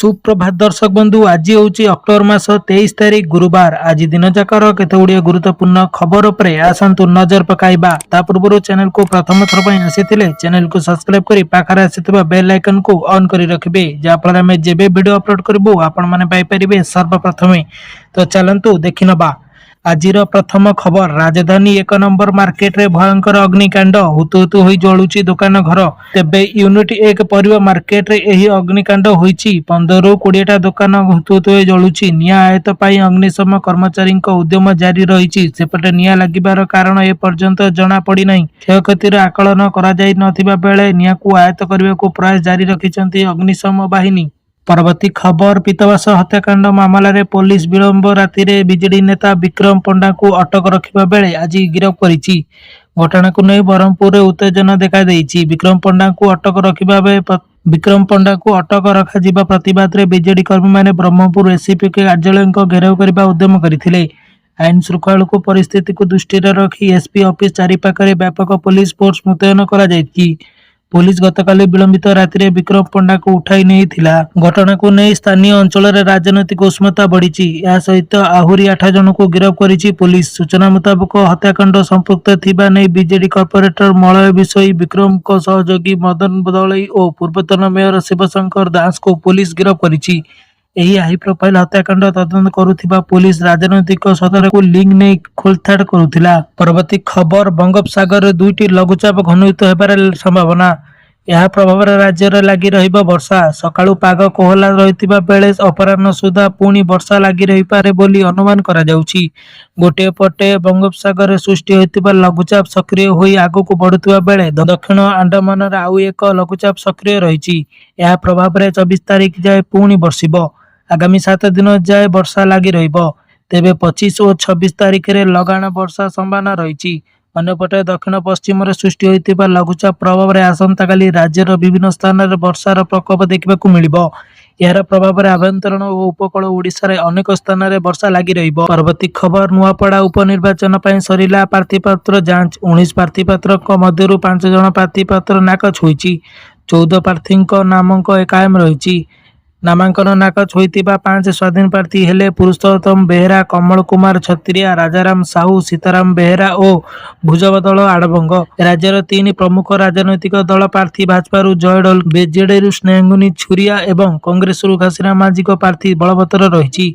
ସୁପ୍ରଭାତ ଦର୍ଶକ ବନ୍ଧୁ। ଆଜି ହେଉଛି ଅକ୍ଟୋବର ମାସ 23 ତାରିଖ, ଗୁରୁବାର। ଆଜି ଦିନ ଯାକର କେତେ ଗୁଡ଼ିଏ ଗୁରୁତ୍ୱପୂର୍ଣ୍ଣ ଖବର ଉପରେ ଆସନ୍ତୁ ନଜର ପକାଇବା। ତା ପୂର୍ବରୁ ଚ୍ୟାନେଲକୁ ପ୍ରଥମ ଥର ପାଇଁ ଆସିଥିଲେ ଚ୍ୟାନେଲକୁ ସବସ୍କ୍ରାଇବ କରି ପାଖରେ ଆସିଥିବା ବେଲ୍ ଆଇକନକୁ ଅନ୍ କରି ରଖିବେ, ଯାହାଫଳରେ ଆମେ ଯେବେ ଭିଡ଼ିଓ ଅପଲୋଡ କରିବୁ ଆପଣମାନେ ପାଇପାରିବେ ସର୍ବପ୍ରଥମେ। ତ ଚାଲନ୍ତୁ ଦେଖିନବା ଆଜିର ପ୍ରଥମ ଖବର। ରାଜଧାନୀ ଏକ ନମ୍ବର ମାର୍କେଟରେ ଭୟଙ୍କର ଅଗ୍ନିକାଣ୍ଡ। ହୁତୁ ହୁତୁ ହୋଇ ଜଳୁଛି ଦୋକାନ ଘର। ତେବେ ୟୁନିଟ୍ 1 ପରିବା ମାର୍କେଟରେ ଏହି ଅଗ୍ନିକାଣ୍ଡ ହୋଇଛି। 15ରୁ 20ଟା ଦୋକାନ ହୁତୁ ହୁତୁ ହୋଇ ଜଳୁଛି। ନିଆଁ ଆୟତ୍ତ ପାଇଁ ଅଗ୍ନିଶମ କର୍ମଚାରୀଙ୍କ ଉଦ୍ୟମ ଜାରି ରହିଛି। ସେପଟେ ନିଆଁ ଲାଗିବାର କାରଣ ଏପର୍ଯ୍ୟନ୍ତ ଜଣା ପଡ଼ିନାହିଁ। କ୍ଷୟକ୍ଷତିର ଆକଳନ କରାଯାଇ ନଥିବା ବେଳେ ନିଆଁକୁ ଆୟତ୍ତ କରିବାକୁ ପ୍ରୟାସ ଜାରି ରଖିଛନ୍ତି ଅଗ୍ନିଶମ ବାହିନୀ। ପରବର୍ତ୍ତୀ ଖବର, ପୀତବାସ ହତ୍ୟାକାଣ୍ଡ ମାମଲାରେ ପୋଲିସ ବିଳମ୍ବ ରାତିରେ ବିଜେଡି ନେତା ବିକ୍ରମ ପଣ୍ଡାଙ୍କୁ ଅଟକ ରଖିବା ବେଳେ ଆଜି ଗିରଫ କରିଛି। ଘଟଣାକୁ ନେଇ ବ୍ରହ୍ମପୁରରେ ଉତ୍ତେଜନା ଦେଖାଦେଇଛି। ବିକ୍ରମ ପଣ୍ଡାଙ୍କୁ ଅଟକ ରଖାଯିବା ପ୍ରତିବାଦରେ ବିଜେଡି କର୍ମୀମାନେ ବ୍ରହ୍ମପୁର ଏସିପି କାର୍ଯ୍ୟାଳୟଙ୍କ ଘେରାଉ କରିବା ଉଦ୍ୟମ କରିଥିଲେ। ଆଇନ ଶୃଙ୍ଖଳାକୁ ପରିସ୍ଥିତିକୁ ଦୃଷ୍ଟିରେ ରଖି ଏସପି ଅଫିସ ଚାରିପାଖରେ ବ୍ୟାପକ ପୋଲିସ ଫୋର୍ସ ମୁତୟନ କରାଯାଇଛି। ପୋଲିସ ଗତକାଲି ବିଳମ୍ବିତ ରାତିରେ ବିକ୍ରମ ପଣ୍ଡାଙ୍କୁ ଉଠାଇ ନେଇଥିଲା। ଘଟଣାକୁ ନେଇ ସ୍ଥାନୀୟ ଅଞ୍ଚଳରେ ରାଜନୈତିକ ଉଷ୍ମତା ବଢ଼ିଛି। ଏହା ସହିତ ଆହୁରି 8 ଜଣଙ୍କୁ ଗିରଫ କରିଛି ପୋଲିସ। ସୂଚନା ମୁତାବକ, ହତ୍ୟାକାଣ୍ଡ ସମ୍ପୃକ୍ତ ଥିବା ନେଇ ବିଜେଡି କର୍ପୋରେଟର ମଳୟ ବିଷୋୟୀ, ବିକ୍ରମଙ୍କ ସହଯୋଗୀ ମଦନ ଦଳେଇ ଓ ପୂର୍ବତନ ମେୟର ଶିବଶଙ୍କର ଦାସଙ୍କୁ ପୋଲିସ ଗିରଫ କରିଛି। ଏହି ହାଇପ୍ରୋଫାଇଲ ହତ୍ୟାକାଣ୍ଡ ତଦନ୍ତ କରୁଥିବା ପୋଲିସ ରାଜନୈତିକ ସଦରକୁ ଲିଙ୍କ ନେଇ ଖୋଳତାଡ଼ କରୁଥିଲା। ପରବର୍ତ୍ତୀ ଖବର, ବଙ୍ଗୋପସାଗରରେ ଦୁଇଟି ଲଘୁଚାପ ଘନୀଭୂତ ହେବାର ସମ୍ଭାବନା। ଏହା ପ୍ରଭାବରେ ରାଜ୍ୟରେ ଲାଗି ରହିବ ବର୍ଷା। ସକାଳୁ ପାଗ କୋହଲା ରହିଥିବା ବେଳେ ଅପରାହ୍ନ ସୁଦ୍ଧା ପୁଣି ବର୍ଷା ଲାଗି ରହିପାରେ ବୋଲି ଅନୁମାନ କରାଯାଉଛି। ଗୋଟିଏ ପଟେ ବଙ୍ଗୋପସାଗରରେ ସୃଷ୍ଟି ହୋଇଥିବା ଲଘୁଚାପ ସକ୍ରିୟ ହୋଇ ଆଗକୁ ବଢୁଥିବା ବେଳେ ଦକ୍ଷିଣ ଆଣ୍ଡାମାନରେ ଆଉ ଏକ ଲଘୁଚାପ ସକ୍ରିୟ ରହିଛି। ଏହା ପ୍ରଭାବରେ 24 ତାରିଖ ଯାଏ ପୁଣି ବର୍ଷିବ। ଆଗାମୀ 7 ଦିନ ଯାଏ ବର୍ଷା ଲାଗି ରହିବ। ତେବେ 25 ଓ 26 ତାରିଖରେ ଲଗାଣ ବର୍ଷା ସମ୍ଭାବନା ରହିଛି। ଅନ୍ୟପଟେ ଦକ୍ଷିଣ ପଶ୍ଚିମରେ ସୃଷ୍ଟି ହୋଇଥିବା ଲଘୁଚାପ ପ୍ରଭାବରେ ଆସନ୍ତାକାଲି ରାଜ୍ୟର ବିଭିନ୍ନ ସ୍ଥାନରେ ବର୍ଷାର ପ୍ରକୋପ ଦେଖିବାକୁ ମିଳିବ। ଏହାର ପ୍ରଭାବରେ ଆଭ୍ୟନ୍ତରୀଣ ଓ ଉପକୂଳ ଓଡ଼ିଶାରେ ଅନେକ ସ୍ଥାନରେ ବର୍ଷା ଲାଗି ରହିବ। ପରବର୍ତ୍ତୀ ଖବର, ନୂଆପଡ଼ା ଉପନିର୍ବାଚନ ପାଇଁ ସରିଲା ପ୍ରାର୍ଥୀପତ୍ର ଯାଞ୍ଚ। 19 ପ୍ରାର୍ଥୀପତ୍ରଙ୍କ ମଧ୍ୟରୁ 5 ଜଣ ପ୍ରାର୍ଥୀପତ୍ର ନାକଚ ହୋଇଛି। 14 ପ୍ରାର୍ଥୀଙ୍କ ନାମାଙ୍କନ କାଏମ ରହିଛି। ନାମାଙ୍କନ ନାକଚ ହୋଇଥିବା ପାଞ୍ଚ ସ୍ୱାଧୀନ ପ୍ରାର୍ଥୀ ହେଲେ ପୁରୁଷୋତ୍ତମ ବେହେରା, କମଳ କୁମାର ଛତ୍ରିଆ, ରାଜାରାମ ସାହୁ, ସୀତାରାମ ବେହେରା ଓ ଭୁଜବଦଳ ଆଡ଼ବଙ୍ଗ। ରାଜ୍ୟର ତିନି ପ୍ରମୁଖ ରାଜନୈତିକ ଦଳ ପ୍ରାର୍ଥୀ ଭାଜପାରୁ ଜୟ ଢୋଲ, ବିଜେଡିରୁ ସ୍ନେହାଙ୍ଗିନୀ ଛୁରିଆ ଏବଂ କଂଗ୍ରେସରୁ ଘାସିରାମ ମାଝୀଙ୍କ ପ୍ରାର୍ଥୀ ବଳବତ୍ତର ରହିଛି।